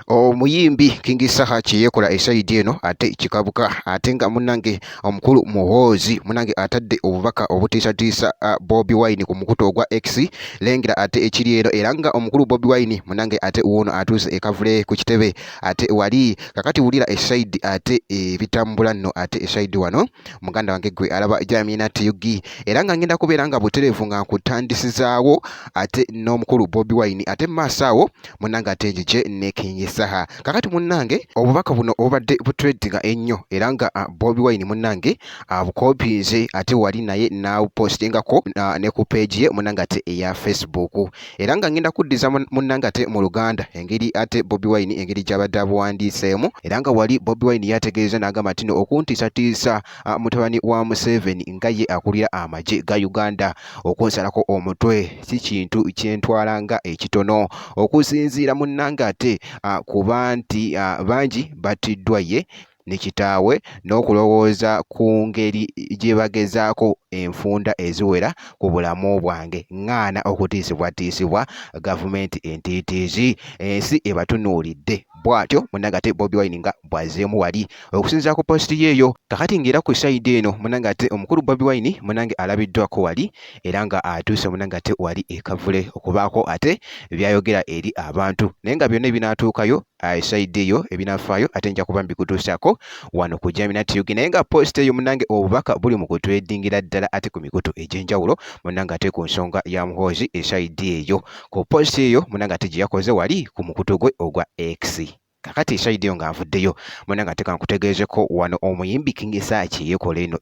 Omuyimbi King Saha kye yeekola esayidi eno ate kikabuka, ate nga munnange omukulu Muhoozi munnange atadde obubaka obutiisatiisa Bobi Wine ku mukutu ogwa X. Lengera ate ekiri eno, era nga omukulu Bobi Wine munnange ate wuuno atuuse e Kavule ku kitebe ate wali. Kakati wulira esayidi ate ebitambula nno ate esayidi wano, muganda wange gwe alaba Jamina TUG, era nga ngenda kubeera nga butereevu nga nkutandisizaawo ate n'omukulu Bobi Wine, ate mu maaso awo munnange ate njije ne King Saha. Kakati munnange obubaka buno obubadde butrendinga ennyo, era nga Bobi Wine munnange abukopinze ate wali naye n'abupostingako ne ku page ye munnange ate eya Facebook, era nga ngenda kuddiza munnange ate mu Luganda engeri ate Bobi Wine engeri gy'abadde abuwandiiseemu. Era nga wali Bobi Wine yategeeza n'agamba nti no okuntiisatiisa mutabani wa Museveni nga ye akulira amagye ga Uganda okunsalako omutwe si kintu kyentwala nga ekitono, okusinziira munnange ate kuba nti bangi battiddwa ye ne kitaawe, n'okulowooza ku ngeri gye bagezaako enfunda eziwera ku bulamu bwange. Ŋŋaana okutiisibwatiisibwa gavumenti entiitiizi, ensi ebatunuulidde. Bw'atyo munnange ate Bobi Wine nga bw'azzeemu wali okusinziira ku positi ye eyo. Kakati ng'era ku sayidi eno munnange ate omukulu Bobi Wine munnange alabiddwako wali, era nga atuuse munnange ate wali e Kavule okubaako ate by'ayogera eri abantu, naye nga byonna ebinaatuukayo esayidi eyo ebinafaayo ate nja kuba mbikutuusaako wano ku Jamina TUG. Naye nga post eyo munnange obubaka buli mu kutrendingira ddala ate ku mikutu egy'enjawulo munnange ate ku nsonga ya Muhoozi esayidi eyo ku post eyo munnange ate gye yakoze wali ku mukutu gwe ogwa X. Kakati esayidi eyo nga nvuddeyo munnange ate kankutegeezeko wano omuyimbi King Saha kye yeekola eno,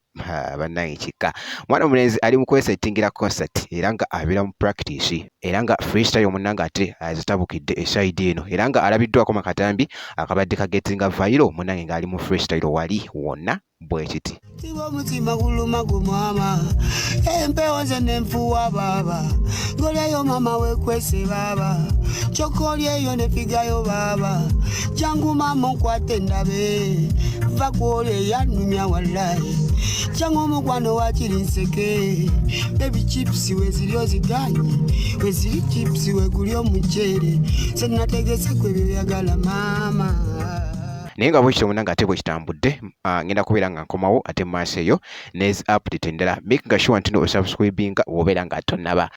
bannange kika. Mwana omulenzi ali mu kwesettingira concert, era nga abeera mu practice, era nga freestyle munnange ate azitabukidde esayidi eno, era nga alabiddwako mu katambi akabadde kagetinga viral munnange ng'ali mu freestyle wali wonna bwe kiti. Tiba omutima guluma gumwama, empewo nze nenfuwa baaba, ngolyayo mama wekwese baaba, kyokka oli eyo nefigayo baaba, jangu mama onkwate ndabe va kwoli eyannumya wallayi, jangu omukwano wakiri nseke, baby chips weziri oziganye, weziri chips weguli omuceere, senategese kwebyo byagala maama. Naye nga bwekityo munnange ate bwe kitambudde, ngenda kubeera nga nkomawo ate mu maaso eyo nezi update endala. Making sure nti no osubscribinga bw'obeera nga tonnaba.